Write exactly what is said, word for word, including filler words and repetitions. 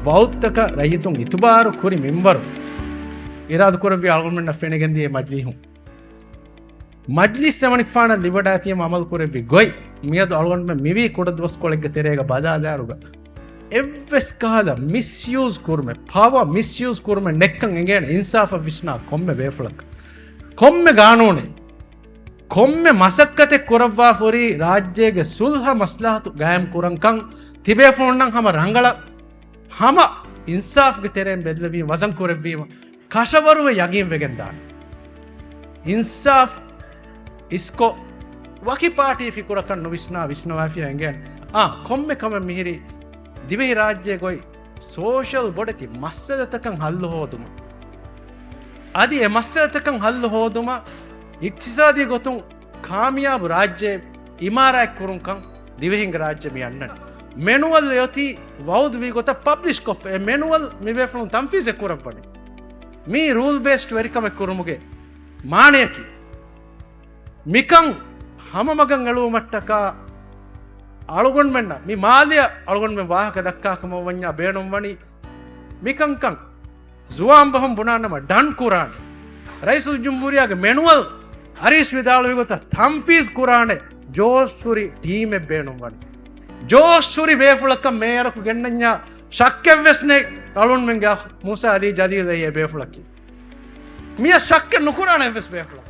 ވައުދުތަކަށް ރައްޔިތުން އިތުބާރު ކުރި މިންވަރު އިރާދަ ކުރެއްވި އަޅުގަނޑުމެންނަށް ފެނިގެންދިޔަ މަޖިލީހުން. މަޖްލިސް އެމަނިކުފާނަށް ލިބިވަޑައިތީމަ އަމަލު ކުރެއްވި ގޮތް، މިއަދު އަޅުގަނޑުމެން މިވީ ކުޑަދުވަސްކޮޅެއްގެ ތެރޭގަ ބަލާލާއިރުގަ، އެއްވެސް ކަހަލަ މިސްޔޫޒް ކުރުމެއް، ޕަވަ މިސްޔޫޒް ކުރުމެއް ނެއްކަން އެނގޭނެ އިންސާފަށް ވިސްނާ ކޮންމެ ބޭފުޅަކަށް. ކޮންމެ ގާނޫނެއް، ކޮންމެ މަސައްކަތެއް ކުރައްވާފަ ހުރީ ރާއްޖޭގެ ސުލްހަ މަސްލަހަތު ގާއިމް ކުރަންކަން ތިބޭފުޅުންނަށް ހަމަ ރަނގަޅަށް ހަމަ އިންސާފްގެ ތެރެއިން ބެއްލެވީ ވަޒަން ކުރެއްވީމަ، ކަށަވަރުވެ ޔަގީން ވެގެން ދާނެ. އިންސާފް އިސްކޮށް، ވަކި ޕާޓީ ފިކުރަކަށް ނުވިސްނާ ވިސްނަވާފިޔާ އެނގޭނެ. އާ، ކޮންމެ ކަމެއް މިހިރީ ދިވެހި ރާއްޖޭ ގޮތް ސޯޝަލް ބޮޑެތި މައްސަލަތަކަށް ހައްލު ހޯދުމަށް. އަދި އެ މައްސަލަތަކަށް ހައްލު ހޯދުމަށް އިޤްތިޞާދީ ގޮތުން ކާމިޔާބު ރާއްޖެ އިމާރާތް ކުރުންކަން ދިވެހިންގެ ރާއްޖެ މި އަންނަނީ. މެނުއަލް އެއޮތީ ވައުދުވީ ގޮތަށް ޕަބްލިޝް ކޮށްފަ އެ މެނުއަލް މި ބޭފުޅުން ތަންފީޒެއް ކުރައްވަނީ. މީ ރޫލް ބޭސްޑް ވެރިކަމެއް ކުރުމުގެ މާނަޔަކީ. މިކަން ހަމަމަގަށް އެޅުވުމަށްޓަކާ އަޅުގަނޑުމެންނަށް މި މާލެއަށް އަޅުގަނޑުމެން ވާހަކަ ދައްކާކަމަށް ވަންޏާ ބޭނުންވަނީ މިކަންކަން ޒުވާން ބަހުން ބުނާނަމަ ޑަން ކުރާނެ. ރައީސުލްޖުމްހޫރިއްޔާގެ މެނުއަލް އަރީސް ވިދާޅުވި ގޮތަށް ތަންފީޒް ކުރާނެ ޖޯޝް ހުރި ޓީމެއް ބޭނުންވަނީ. ޖޯޝް ހުރި ބޭފުޅަކަށް މޭޔަރަކު ގެންނަންޏާ ޝައްކެއްވެސް ނެތް އަޅުންމެންގެ އަޚް މޫސާ އަލީ ޖަލީލް އެއީ އެ ބޭފުޅަކީ. މިޔަށް ޝައްކެއް ނުކުރާނެ އެއްވެސް ބޭފުޅަކު.